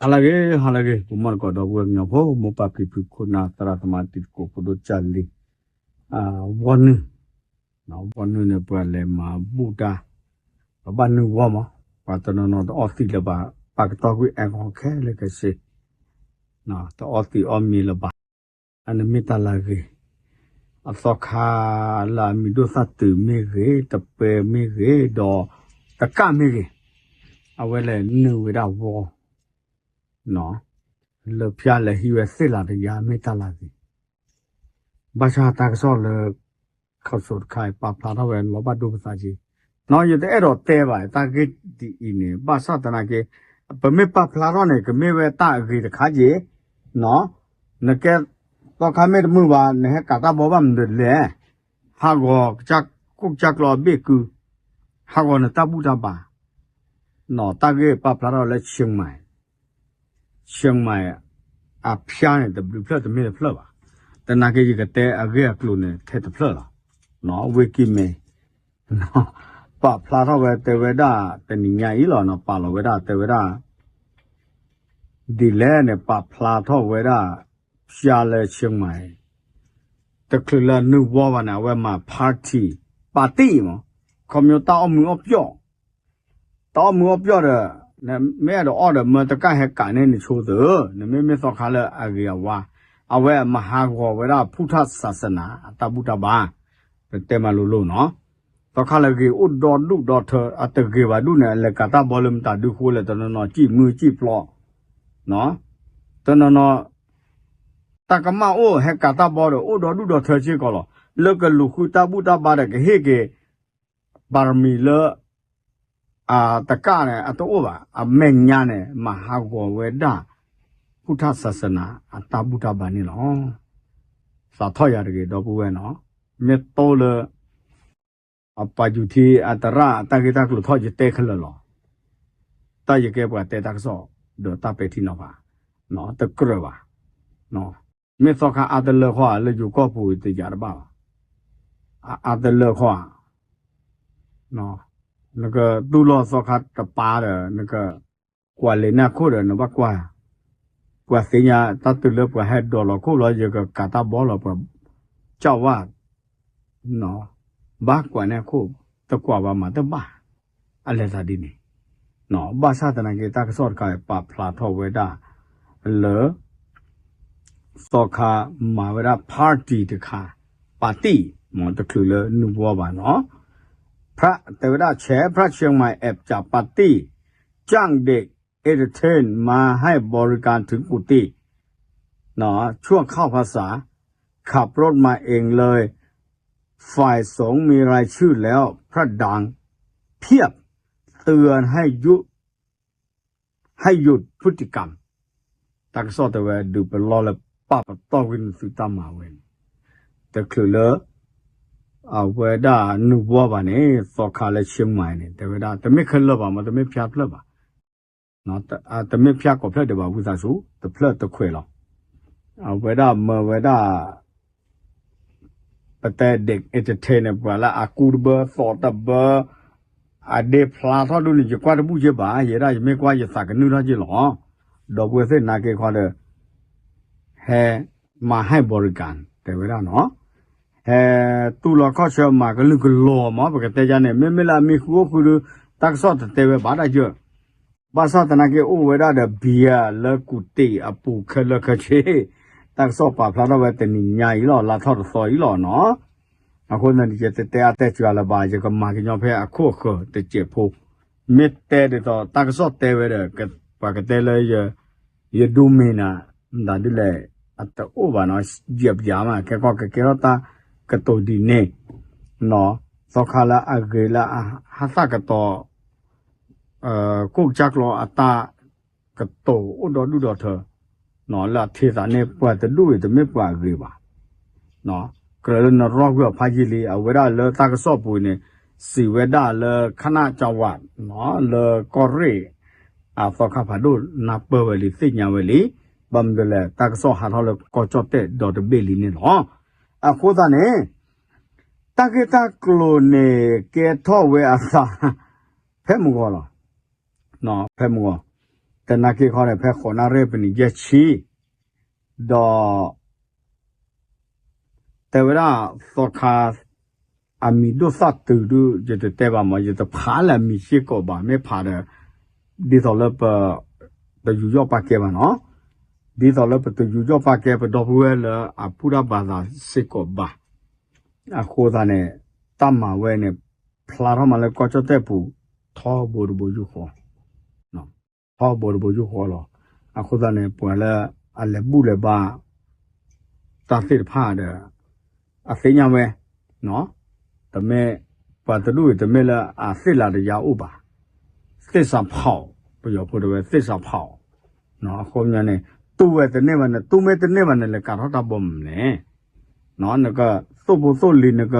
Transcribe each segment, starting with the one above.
ဟါလၢအဂ့ၤ ဟါလၢအဂ့ၤ ပမီၢ်တကိးဒီပုၢ်ဝဲၢ်ကညီဖိ မိၢ်ပၢ်ဖံဖု ခိၣ်နၢ်သရၣ်သမါတံၤသကိး ဖိဒိၣ်ကၢ်လံၤ ဝီနုာ် ဝီနုာ်န့ၣ် ပှၤလဲၤမၤဘူၣ်တၢ် ပဘၣ်နုာ်ဝီမး ပှၤတနီၤနီၤတအီသံးလၢၤဘၣ် ပာ်ကတီၢ်ကွံာ် alcohol ခဲလၢာ်ခဲဆ့ တအီသံးအီမ့ၤလၢၤဘၣ် အန့ၣ်မ့ၢ်တၢ်လၢအဂ့ၤ အသီခါလၢအမံၤဒိၣ်သၣ်တုၤမ့ၢ်ဂ့ၤ တပၢၤမ့ၢ်ဂ့ၤ ဒီးတကၣ်မ့ၢ်ဂ့ၤ အဝဲလဲၤနုာ်ဝဲဒၣ်ဝီ လၢဖၠါလဲၤဟံးဝဲသ့ၣ်လၤတယါမ့ၢ်တၢ်လၢအဂ့ၤ ဘၣ်ဆၣ်တၢ်ကစီၣ်လၢ ခီစိတခါအံၤ ပာ်ဖျါထီၣ်ဝဲလီၤဘၣ်ဒိပသးက့ၤ နီၢ် ယတအဲၣ်ဒိးတဲဘၣ် တၢ်ဂ့ၢ်ဒ်အံၤန့ၣ် ဘၣ်ဆၣ်သနာ်က့ ပမ့ၢ်ပာ်ဖျါထီၣ်န့ၣ် ကမ့ၢ်ဝဲတၢ်အဂ့ၤတခါက့ၤ နီၢ် နကဲ သီခါမ့ၢ်တမုာ်ဘၣ် နဟဲကးတၢ်ဘီဘၣ်မနုၤလဲၣ် ဟးဂီၤ ကစၢ်ကျီအဘ့ၣ်ကု ဟးဂီၤနတၢ်ဘူၣ်တၢ်ဘါ နီၢ် တၢ်ဂ့ၢ်ပာ်ဖျါထီၣ်လၢ Chiang Mai Chiang Mai အဖၠါန့ၣ် တဘျုးဖျၢၣ်တမ့ၢ်တဖျၢၣ်ဘၣ်. သနာ်က့ ယကတဲအဂ့ၢ်အကျိၤန့ၣ် ထဲတဖျၢၣ်လီၤ. ဝ့ၢ်ကံၢ်မဲ ပာ်ဖျါထီၣ်ဝဲတဲဝဲဒၣ် တနံၤညါအံၤလီၤ ပာ်လီၤဝဲဒၣ်တဲဝဲဒၣ် ဒ်လဲၣ်န့ၣ် ပာ်ဖျါထီၣ်ဝဲဒၣ် ဖၠါလၢ Chiang Mai တချုးလၢနုာ်ဝီဘၣ်န့ၣ် အဝဲမၤ party party မး ခီဖျိတၢ်အီၣ်မုာ်အီၣ်ပျီၣ် တၢ်အီၣ်မုာ်အီၣ်ပျီၣ်ဒီး မ့ၢ်အဲၣ်ဒိးအီၣ်ဒီး မၢတကၣ်ဟဲကးန့ၢ်နဆိသၢ, နမ့မ့ၢ်သီခါလၢအဂ့ၤအဝါ, အဝဲမၤဟးဂီၤဝဲဒၣ် ဖုၣ်ထၣ်စၢ်စနၤ အတၢ်ဘူၣ်တၢ်ဘါ, ပတဲမၤလိလိၤနီၤ, သီခါလၢဂ့ၤအိၣ်ဒီဒူၣ်ဒီထၢ အတဂ့ၤဘၣ်ဒူၣ်န့ၣ် အလဲၤကးတၢ်ဘီလၢမတၤဒုဃိလဲၣ် တနီၤနီၤ စံၣ်မုၢ်စံၣ်ပျီ, တနီၤနီၤ တၢ်ကမၣ်အိၣ်ဟဲကးတၢ်ဘီဒီး အိၣ်ဒီဒူၣ်ဒီထၢစ့ၢ်ကီးလီၤ. လၢကလူၤဃုတၢ်ဘူၣ်တၢ်ဘါဒီး ကဟ့ၣ်က့ၤ ပါရမီလၢ အတကၣ်န့ၣ် အတအိၣ်ဘၣ်. အမဲာ်ညါန့ၣ် မၤဟးဂီၤဝဲဒၣ် ဖုၣ်ထၣ်စၢ်စနၤ အတၢ်ဘူၣ်တၢ်ဘါန့ၣ်လီၤ. သးထီၣ်ယၤတဂ့ၤ ဒီပုၢ်ဝဲၢ်နီၤ, မ့ၢ်တိလၢ အပှၤယူၤထံအတရၣ် အတၢ်ဂ့ၢ်တၢ်ကျိၤထီၣ် ယတဲခဲလၢာ်လီၤ. တၢ်ယကဲပှၤတဲတၢ်ကစီၣ် ဒီးတၢ်ပဲာ်ထံနီၤဖး တကြၢးဘၣ်. မ့ၢ်သီခါအါတလၢဃီဧါ လၢယိၤကီၢ်ပူၤတယၤတဘၣ်ဘၣ်. အအါတလၢဃီဧါ နကတူၢ်လိာ်သီခါတပၤဒီး နကကွၢ်လဲၤန့ၢ်အခိၣ်ဒီး နဘၣ်ကွၢ်, ပှၤသ့ၣ်ညါတၢ်တုၤလၢပှၤဟဲဒိးလီၤခိၣ်လီၤ ယကကးတၢ်ဘီလီၤ ပှၤကၠီၣ်ဝါ ဘၣ်ကွၢ်န့ၢ်အခိၣ်, တကွၢ်ဘၣ်မၤတဘၣ်. အလဲၤသးဒ်န့ၣ်, ဘၣ်ဆၣ်သနာ်က့ တၢ်ကစီၣ်တခါပာ်ဖျါထီၣ်ဝဲဒၣ်လၢ သီခါမၤဝဲဒၣ် party တခါ, ပာ်တံၢ် မ်တချုးလၢနုာ်ဝီဘၣ်နီၤ, พระ တဲဝဲဒၣ် แฉ พระเชียงใหม่แอบจัดปาร์ตี้ จ้างเด็ก entertain มาให้บริการถึงกุฏิ ชั่วข้าวพรรษา ขับรถมาเองเลย ฝ่ายสงฆ์มีรายชื่อแล้ว พระดังเพียบ เตือนให้ยุ ให้หยุดพฤติกรรม တၢ်ကစီၣ်တဲဝဲ ဒုးပလီၢ်လၢပာ်ပတီၢ်ကွံာ်နသုတၢ်မၤဝဲန့ၣ်, တချုးလၢ အဝဲဒၣ်နုာ်ဝီဘၣ်န့ၣ် သီခါလၢ ဆံမၤန့ၣ် တဲဝဲဒၣ် တမ့ၢ်ခဲလၢာ်ဘၣ်မး တမ့ၢ်ဖၠါတဖျၢၣ်ဘၣ်, တမ့ၢ်ဖၠါကိးဖျၢၣ်ဒံးဘၣ် ဝံသးစူၤ တဖျၢၣ်တခွဲးလီၤ. အဝဲဒၣ်မၢဝဲဒၣ် ပတဲဒ့း entertain န့ၣ် ပှၤလၢအကူတဘၢ သီတဘၢ အဒ့ဖျါထီၣ်ဒိၣ်န့ၣ် ယကွၢ်တဘူၣ်က့ဘၣ် ယဲဒၣ်ယမ့ၢ်ကွၢ်ယသးကနုာ်ထီၣ်က့လီၤ. ဒီပုၢ်ဝဲၢ်သ့ၣ်နာ်က့ခီဒီး ဟဲမၤဟဲ ဘီရံကၣ် တဲဝဲဒၣ်နီၤ, ဟဲတူၢ်လီၤခီၣ်ဆၢမၤကလုာ်ကလီၤမး ပကတဲယါန့ၣ် မ့မ့ၢ်လၢအမံၤဃုအိၣ်ဃုဒု တၢ်ကစီၣ်တတဲဝဲဘၣ်ဒၣ်ယၢၢ် ဘၣ်ဆၣ်သနာ်က့အိၣ်ဝဲဒၣ်ဒီး ဘံယၤ လၢကူၣ်တ့ၢ်အပူၤခဲလၢာ်ခဲဆ့, တၢ်ကစီၣ်ပာ်ဖျါထီၣ်ဝဲတနံၤညါအံၤလီၤ လါထီၣ်တသီအံၤလီၤနီၤ. အဃိသတးန့ၣ် ယတတဲအါတဲစှၤလၢၤဘၣ် ယကမၤကညီဖဲအခိၣ်အဃၢၤတစဲးဖိ, မ့ၢ်တဲဒ်သိးတၢ်ကစီၣ်တဲဝဲဒီး ပှၤကတဲလၢ ယဒိမ့ၢ်နၤ မတၤဒ်လဲၣ် အတအိၣ်ဘၣ်နီၤ, ယပယါမး ခဲကီၢ်ကကဲထီၣ်တၢ်ကတိၤဒ်န့ၣ်, သီခါလၢအဂ့ၤလၢအဟးသၣ်ကတီၤ ကိၣ်ကစၢ်ကျီအတၢ်ကတိၤအိၣ်ဒီဒူၣ်ဒီထၢ, လၢအထံသးန့ၣ် ပှၤတဒူၣ်အံၤတမ့ၢ်ပှၤအဂ့ၤဘၣ်. ကြၢးလၢနရီၣ်ကွံာ်အဖးယံာ်လံ အဝဲဒၣ်လၢတၢ်ကစီၣ်ပူၤန့ၣ် စံးဝဲဒၣ်လၢ ခနၣ်ကဝး လၢကီၢ်ရ့ၣ် အသီခါဖးဒိၣ်နၢ်ပၢၢ်ဝဲလံ သ့ၣ်ညါဝဲလံ, ဘၣ်မနုၤလဲၣ် တၢ်ကစီၣ်ဟးထီၣ်လၢကီၢ်ကၠီၣ်တဲၣ်ဒီတဘ့ၣ်လံန့ၣ်လီၤ. အဃိသတးန့ၣ် တၢ်ဂ့ၢ်တၢ်ကျိၤန့ၣ် ကဲထီၣ်ဝဲအသး ဖဲမုၢ်ဂီၤလီၤ. ဖဲမုၢ်ဂီၤ, တနာ်က့ခီန့ၣ် ဖဲဃိးနၣ်ရံၣ်ပနံးယဲၢ်ဆံ ဒီး တဲဝဲဒၣ်သီခါ အမံၤဒိၣ်သၣ်တုၤဒု ယတတဲဘၣ်မး ယတဖးလၢအမံၤစ့ၢ်ကီးဘၣ် မ့ၢ်ဖးဒီး ဒ်သိးလၢပ တယူးယီၣ်ပာ်ကဲဘၣ်နီၤ, ဒ်သိးလၢပတယူးယီၣ်ပာ်ကဲ ပဒီပုၢ်ဝဲၢ်လၢအပုၢ်တၢ်ဘၣ်သးစ့ၢ်ကီးဘၣ်. အဃိသတးန့ၣ် တၢ်မၤဝဲန့ၣ် ဖျါထီၣ်မးလၢကီၢ်ကၠီၣ်တဲၣ်ပူၤ ထီဘိတဘိယူၢ်ဃီ ထီဘိတဘိယူၢ်ဃီလီၤ. အဃိသတးန့ၣ် ပှၤလၢအလဲၤဘူၣ်လဲၤဘါ တၢ်သ့ၣ်တဖၣ်ဒီး အသ့ၣ်ညါဝဲ, တမ့ၢ် ပှၤတဒူၣ်အံၤတမ့ၢ်လၢအသ့ၣ်လၤတယါအိၣ်ဘၣ်, သ့ၣ်စးဖီၣ်, ပယီၤဖိတဲဝဲသ့ၣ်စးဖီၣ်, အဃိမ့ၢ်န့ၣ် တူၢ်ဝဲတန့ၢ်ဘၣ်န့ၣ် တူၢ်မ့ၢ်တန့ၢ်ဘၣ်န့ၣ် လဲၤကးထီၣ်တၢ်ဘီမနုၤလဲၣ် နကသိၣ်ဖိသိၣ်လံၤ နက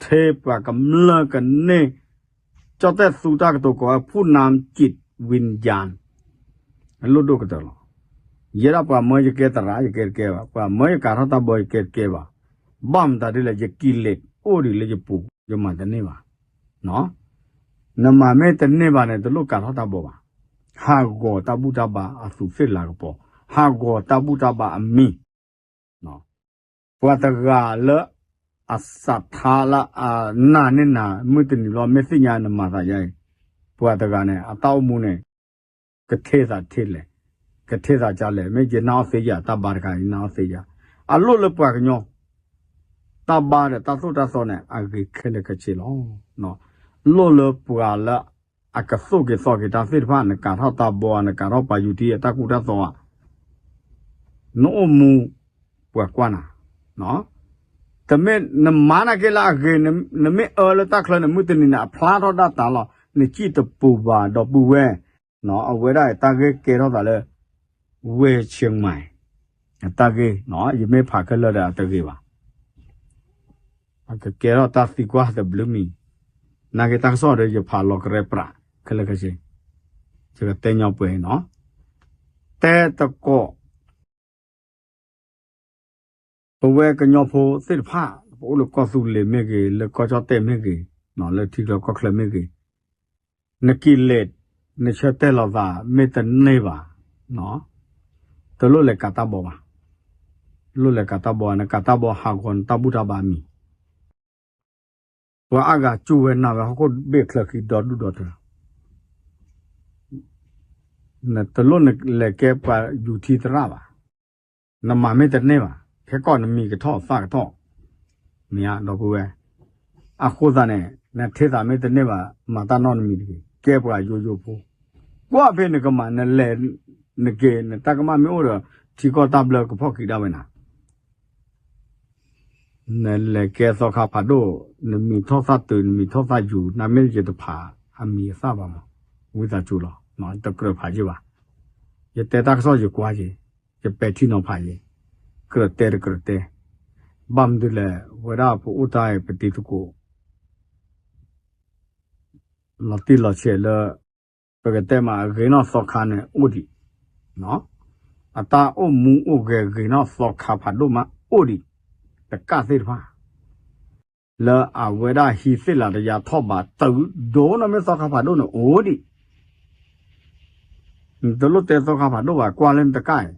ထ့ပှၤကမျၢၢ်ကန့ၢ် ကၠီၣ်တဲၣ်သူတၢ်ကတိၤကိးဝဲ ဖူၣ်နၢမ်ကံးဝံၣ်ယၣ် အလိၣ်ဒိၣ်ကတၢၢ်လီၤ. ယဲဒၣ်ပှၤမၢယကဲသရၣ် ယကဲတကဲဘၣ်, ပှၤမၢယကးထီၣ်တၢ်ဘီ ယကဲတကဲဘၣ်. ဘၣ်မတၤဒ်လဲၣ် ယကံးလဲးအိၣ်ဒံးလၢယပူၤ ယမၤတန့ၢ်ဘၣ်. နမၤမ့ၢ်တန့ၢ်ဘၣ်န့ၣ် တလိၣ်ကးထီၣ်တၢ်ဘီဘၣ်. ဟးဂီၤတၢ်ဘူၣ်တၢ်ဘါအသူးသ့ၣ်လၤကပီၤ, ဟးဂီၤတၢ်ဘူၣ်တၢ်ဘါအမံၤ ပှၤတဂၤလၢ အစးထါလၢအနၢ်န့ၢ်နၤ မုၢ်တနံၤလီၤ မ့ၢ်သ့ၣ်ညါနမၤသးယါအံၤ, ပှၤတဂၤန့ၣ် အတၢ်အိၣ်မူန့ၣ် ကထ့သးထ့လဲၣ်, ကထ့သးကလဲၣ်, မ့ၢ်ယနၢ်အီၣ်သ့ယၤ တၢ်ဘါတခါ ယနၢ်အီၣ်သ့ယၤ, အလိၣ်လၢပှၤကညီ တၢ်ဘါဒီးတၢ်သိၣ်တၢ်သီန့ၣ် အဂ့ၤခဲလၢာ်ခဲဆ့လီၤ. လိၣ်လၢပှၤလၢ အကသိၣ်က့ၤသီက့ၤတၢ်သ့ၣ်တဖၣ် နကးထီၣ်တၢ်ဘီဧါ နကးထီၣ်ပှၤယူၤထံအတၢ်ကူတၢ်သိးဧါ, နအိၣ်မူ ပှၤကွၢ်နၤ, တမ့ၢ်နမၤနာ်က့လၢအဂ့ၤ, နမ့ၢ်အၢလၢတၢ်ချၢန့ၣ် မုၢ်တနံၤန့ၣ် အဖျါထီၣ်ဒၣ်တၢ်လီၤ, နစံၣ်တပူၤဘၣ်ဒီပုၢ်ဝဲၢ်, အဝဲဒၣ်တၢ်ဂ့ၢ်ကဲထီၣ်သးလၢ ဝ့ၢ်ဆ့မၢၣ် တၢ်ဂ့ၢ်, ယမ့ၢ်ဖးခဲလၢာ်ဒီးအတဂ့ၤဘၣ်. အကကဲထီၣ်တၢ်သံကွၢ်တဘျုးမံၤ, နာ်က့တၢ်ကစီၣ်ဒီးယဖးလီၤကရဲပြး ခဲလၢာ်ခဲဆ့, ယကတဲညီပှဲၤနီၤ, တဲတကိး ပဝဲကညီဖိသ့ၣ်တဖၣ် ပအိၣ်လၢကီၢ်သူလ့ၤမ့ၢ်ဂ့ၤ, လၢကီၢ်ကၠီၣ်တဲၣ်မ့ၢ်ဂ့ၤ, လၢထံချၢကီၢ်ချၢမ့ၢ်ဂ့ၤ, နကံးလဲး နဆၢတဲာ်လီၤသးမ့ၢ်တန့ၢ်ဘၣ်, တလိၣ်လဲၤကးတၢ်ဘီဘၣ်. တလိၣ်လဲၤကးတၢ်ဘီ, နကးတၢ်ဘီဟးဂီၤနတၢ်ဘူၣ်တၢ်ဘါမံၤ, ပှၤအါဂၤစူၢ်ဝဲနာ်ဝဲဟီၣ်ခိၣ်ဘ့ၣ်ချၢခံဒီဒူၣ်ဒီထၢ နတလိၣ်နလဲၤကဲပှၤယူၤထံသရၣ်ဘၣ်, နမၤမ့ၢ်တန့ၢ်ဘၣ်, ခဲကီၢ်နမံၤကထီၣ်သၣ်ကထီၣ်, မ့ၢ်ဧါ ဒီပုၢ်ဝဲၢ်, အဃိသတးန့ၣ် နထ့သးမ့ၢ်တန့ၢ်ဘၣ် မၤတၢ်နီတမံၤတဂ့ၤ, ကဲပှၤယိယိဖိ, ကွၢ်ဖဲနကမၤ နလဲၤ နက့ၤ နတၢ်ကမၣ်မ့ၢ်အိၣ်ဒီး ထံကီၢ်တၢ်ဘျၢကဖီၣ်ကံးဒၣ်ဝဲနၤ နလဲၤကဲသီခါဖးဒိၣ်, နမံၤထီၣ်သၣ်တုၤ နမံၤထီၣ်သၣ်ယူၤ နမ့ၢ်ယတဖးအမံၤအသၣ်ဘၣ်မး, ဝံသးစူၤလီၤ, တကြၢးဖးယံာ်ဘၣ်, ယတဲတၢ်ကစီၣ်ယကွၢ်ယံာ်, ယပဲာ်ထံနီၤဖးယံာ်, ကြၢးတဲတကြၢးတဲ, ဘၣ်မနုၤလဲၣ် ဝဲဒၣ်ပအိၣ်တၢ်အံၤ ပတံၤသကိး လီၤတံၢ်လီၤဆဲးလၢ ပကတဲမးအဂ့ၤနီၣ်သီခါန့ၣ်အိၣ်ဒံး, အတၢ်အိၣ်မူအိၣ်ဂဲၤဂ့ၤနီၣ်သီခါဖးဒိၣ်မးအိၣ်ဒံး, တကးသ့ၣ်တဖၣ် လၢအဝဲဒၣ်ဟံးသ့ၣ်လၤတယါထီၣ်ဘးတုၤဒိၣ်နီၣ်မ့ၢ်သီခါဖးဒိၣ်န့ၣ်အိၣ်ဒံး, နတလိၣ်တဲသီခါဖးဒိၣ်ဘၣ် ကွၢ်လၢနတကးအံၤ,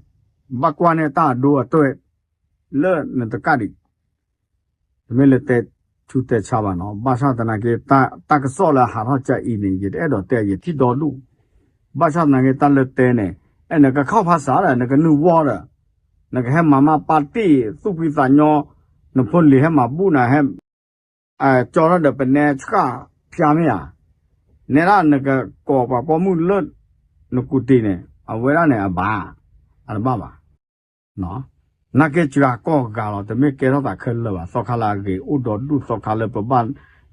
ဘၣ်ကွၢ်န့ၢ်တၢ်အဒိအတွဲ လၢနတကးဒံး တမ့ၢ်လၢတဲဆူတဲဆါဘၣ်နီၤ, ဘၣ်ဆၣ်သနာ်က့ တၢ်ကစီၣ်လၢဟးထီၣ်ကအံၤန့ၣ် ယတအဲၣ်ဒိးတဲ ယထံၣ်ဒီဒူၣ်, ဘၣ်ဆၣ်သနာ်က့ တၢ်လၢတဲန့ၣ် အဲၣ်နကခီၣ်ဖးစးဒီး နကနုာ်ဝီဒီး နကဟဲမၤမၢ်ပာ်တ့ၢ်သူၣ်ဖှံသးညီ, နဖိလံၤဟဲမၤဘူၣ်နၤဟဲ ကၠီထီၣ်ဒီးပနဲဆှၣ်ဖၠါမ့ၢ်ဧါ, နဲဒၣ်နကကိးပှၤပိာ်မုၣ်လၢ နကူၣ်တံၢ်န့ၣ် အဝဲဒၣ်န့ၣ်အဘၣ်, အတဘၣ်ဘၣ် နာ်က့စှၤကီၢ်ဂၤလီၤ, တမ့ၢ်ကဲထီၣ်သးခဲလၢာ်ဘၣ်, သီခါလၢအဂ့ၤ အိၣ်ဒီဒူၣ်သီခါလၢပဘၣ်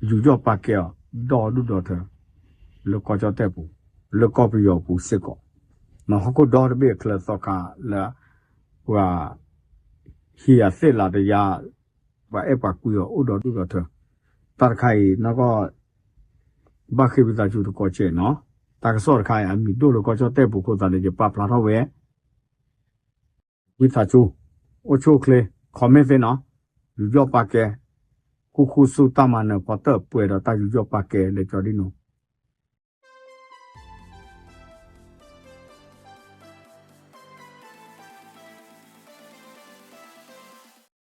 ယူးယီၣ်ပာ်ကဲအီၤ ဒီဒူၣ်ဒီထၢ လၢကီၢ်ကၠီၣ်တဲၣ်ပူၤ, လၢကီၢ်ပယီၤပူၤစ့ၢ်ကီး, ဟီၣ်ခိၣ်ဒီတဘ့ၣ်အချၢသီခါလၢ ပှၤဟံးအသ့ၣ်လၤတယါ, ပှၤအဲၣ်ပှၤကွံအီၤအိၣ်ဒီဒူၣ်ဒီထၢ, တၢ်တခါအံၤ နီၢ်ကီၢ် ဘၣ်ဃ့ဝံသးစူၤတကိးဆဲးနီၤ, တၢ်ကစီၣ်တခါအံၤ အမံၤဒိၣ်လၢကီၢ်ကၠီၣ်တဲၣ်ပူၤအဃိသတးန့ၣ် ယပာ်ဖျါထီၣ်ဝဲ ဝံသးစူၤ, အိၣ်ဆူၣ်အိၣ်ချ့, comment သ့နီၤ, ယူးယီၣ်ပာ်ကဲ, ဃူဃူဆူတၢ်မၤနၢၤဖီတၢၣ်ပှဲၤဒီးတၢ်ယူးယီၣ်ပာ်ကဲလၢကၠီဒ်နီၤ,